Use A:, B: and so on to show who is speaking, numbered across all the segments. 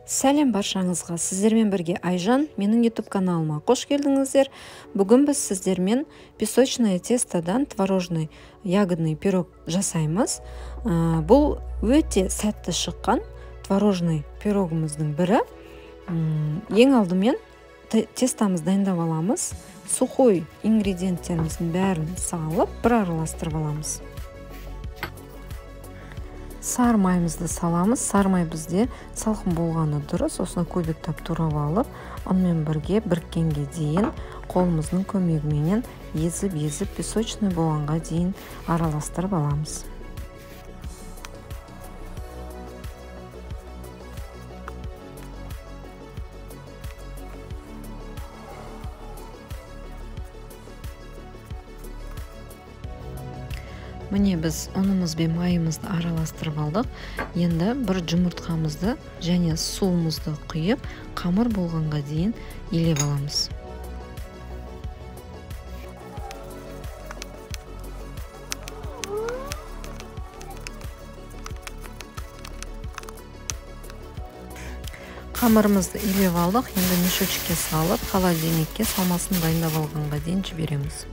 A: Сәлем баршаңызға, сіздермен бірге Айжан, менің YouTube каналыма қош келдіңіздер. Бүгін біз сіздермен песочное тестодан творожный ягодный пирог жасаймыз. Бұл өте сәтті шыққан творожный пирогымыздың бірі. Ең алдымен тестамызды дайындап аламыз. Сухой ингредиенттеріміздің бәрін салып, бір араластырып аламыз. Сары майымызды саламыз. Сары май бізде салқын болғаны дұрыс. Осыны кубиктап турап алып, онымен бірге біріккенге дейін қолымыздың көмегіменен езіп-езіп песочный болғанға дейін араластырып аламыз. Міне біз ұнымыз бен майымызды араластырып алдық. Енді бір жұмыртқамызды және суымызды құйып, қамыр болғанға дейін илеп аламыз. Қамырымызды илеп алдық. Енді мешочке салып, холодильникке салмасын дайындап алғанға дейін жібереміз.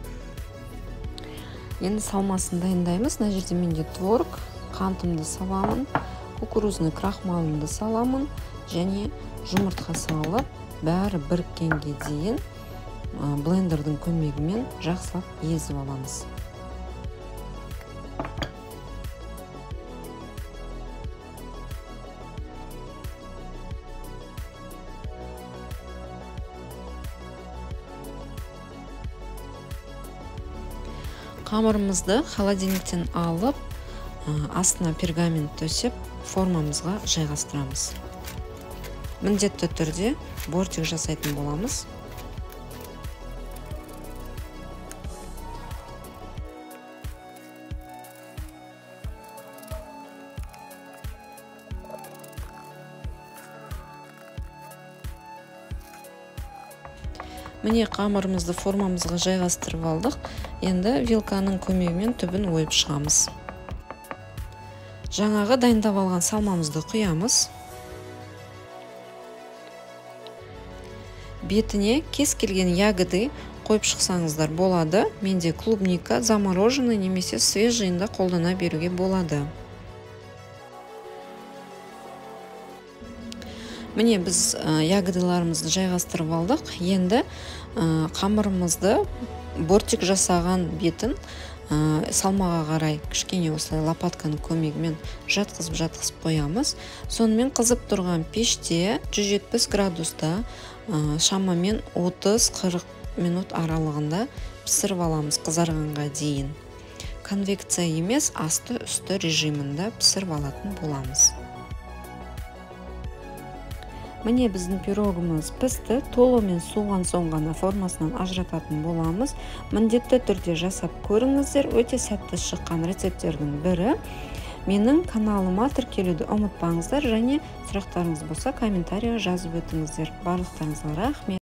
A: Енді салмасын дайындаймыз. Мына жерде менде творог, қантымды саламын, кукурузный крахмалымды саламын және жұмыртқа салып, бәрі біріккенге дейін блендердің көмегімен жақсылап езіп аламыз. Қамырымызды холодильниктен алып, астына пергамент төсеп, формамызға жайғастырамыз. Міндетті түрде бортик жасайтын боламыз. Міне қамырымызды формамызға жайғастырып алдық. Енді вилканың көмегімен түбін ойып шығамыз. Жаңағы дайындап алған салмамызды құямыз. Бетіне кез келген ягоды қойып шықсаңыздар болады. Менде клубника, замороженный немесе свежийін да қолдана беруге болады. Міне біз ягодаларымызды жайғастырып алдық. Енді қамырымызды бортик жасаған бетін салмаға қарай кішкене осылай лопатканың көмегімен жатқызып қоямыз. Сонымен қызып тұрған пеште 170 градуста шамамен 30-40 минут аралығында пісіріп аламыз қызарғанға дейін. Конвекция емес, асты-үсті режимінде пісіріп алатын боламыз. Міне біздің пирогымыз пісті, толығымен суыған соң ғана формасынан ажырататын боламыз. Міндетті түрде жасап көріңіздер, өте сәтті шыққан рецепттердің бірі. Менің каналыма тіркелуді ұмытпаңыздар және сұрақтарыңыз болса комментарийға жазып өтіңіздер. Барлықтарыңызға рахмет.